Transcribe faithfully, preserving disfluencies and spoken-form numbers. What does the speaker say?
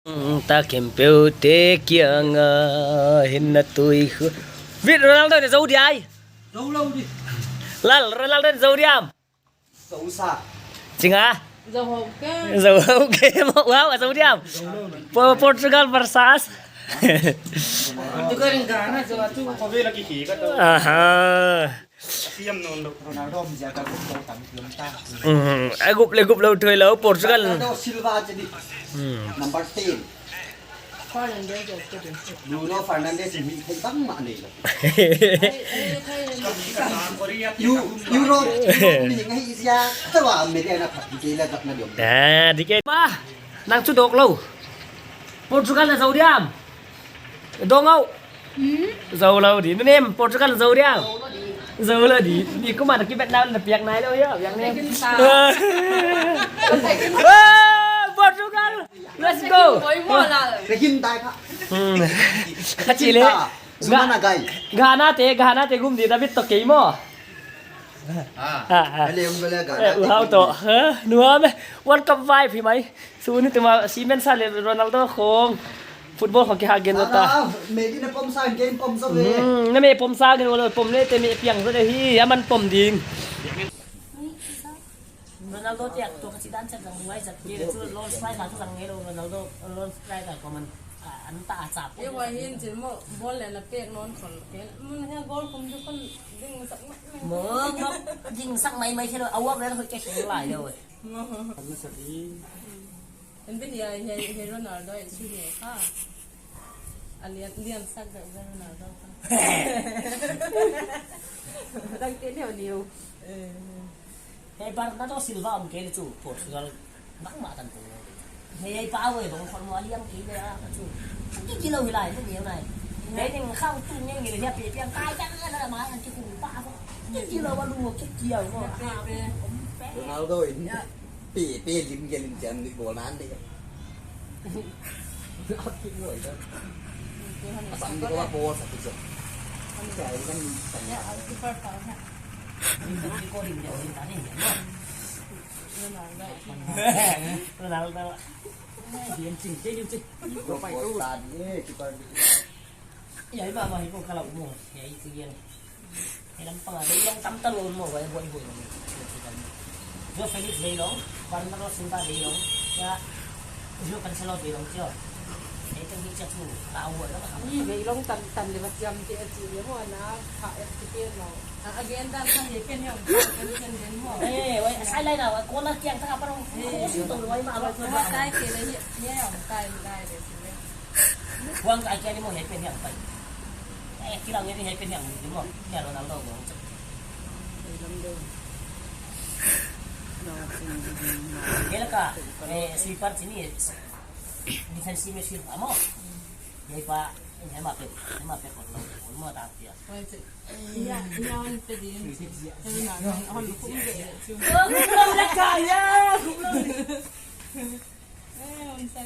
Ta khempeuh te kianga hin na tui khu. Vit Ronaldo ne zou diam. Zou lou di. Lal Ronaldo ne zou diam. Zou sa. Chinga. Zou hou ke. Zou hou ke. Wow, zou diam. Po-, Portugal versus. Portugal Ghana zou tu. Aha. Siam non lo. Ronaldo mi ja ka group lo tam siam ta. Hmm, a group le group lo thoi lo Portugal. Bernardo Silva jadi. Hmm. Number ten. Bruno Fernandes mi thei bang mah nei lo. Eu-, Euro, Euro ni ngai sia, tawa America na phat di ke la jak na diom. Ah, di ke. Ma, nang chu dok lo. Portugal na zou diam. Dong au. Hmm? Zou lou di. Ni nem Portugal zou diam. Zou lou di. Ni kuma na ki bet na na piak nai lo ya, piak nem. Bikin sa. Ah, Portugal. Let's go. Oi, mo la. Bikin tai kha. Hmm. Kha chi le. Zuma na gai. Ghana te, Ghana te gum di David to kei mo. Ah, ah. Bele, bele, eh, Ghana te hau to. Ha? Nuam e. World Cup vibe hi mai. Suni tuma Simen sa le Ronaldo khong. Football khong ki ha gen ta. Ah, me di na pom sa game pom sa ve. Hmm, na me pom sa gen wala pom le te me piang sa de hi. Aman pom ding. Ronaldo te ak tu ka chi dan chat zang huai zat ke tu lone striker tu zang ngei lo Ronaldo lone striker ko man, ah, an ta chap. Ye wa hin chin mo ball le na pek non khol ke. Mun he goal kum ju kon ding sak ma. Mo mo ding sak mai mai khelo awak le hoi ke khel lai lo. Mo. Kan sa di. Em bin ya he he Ronaldo e si he ha. A lian, lian sak deuh ve Ronaldo kha. Dang te neu neu. Eh. Hei Bernardo Silva om kei le chu Portugal bangmah tan tung. Hei pa ve bang khol mo a lian kei le a chu. Ki ki lo hi lai mu neu nai. Hei ning khau tu neu neu hia pe piang kai kai na na ma an ki kum pa ko. Ki ki lo wa lu ki ki au ko. Pe, pe. Ronaldo in. Ya. Pi, pi lim ke lim chian ni bol nan ni. Ap ki ngoi ta. Asam ni ko la bol sa tu so. Sa kan kan ya. Ni ko lim de lim ta ni. Ronaldo. Lim ching, ke lim ching. Ko pai ko ta ni, ki pa ni. Ya, iba ma, iba kalau mo. Ya, itu yang. Hei lam pang a, hei lam tam ta lou mo, hei buai buai lou. Joao Felix vei lou, Bernardo Silva vei lou, ya, Joao Cancelo vei lou, tio. Hei teng hei chia tu, ta buai lou. Ni vei lou tan tan le bat jam te a chi le mo na, pha et ti pe mo. A, again dan kan hei pen hiam, kan pen den mo. Eh, wai, sai lai na, wai, corner kiang ta pa lou. Eh. Ko si to wai ma, wai, wai, wai. Tai ke le, ye, ye, tai, tai le. Huang ka kia ni mo hei pen hiang pai. Eh, kilang ni hei pen hiang ni mo. Kia Ronaldo mo. Hei la ka, eh, sweeper sini, defensive midfield mo. Hei pa, hei ma pe, hei ma pe ko lo, mo ta pia. Ya, ya, on pe di. Hei na, on kum de. Kum lo la ka ya, kum lo. Eh, on sa.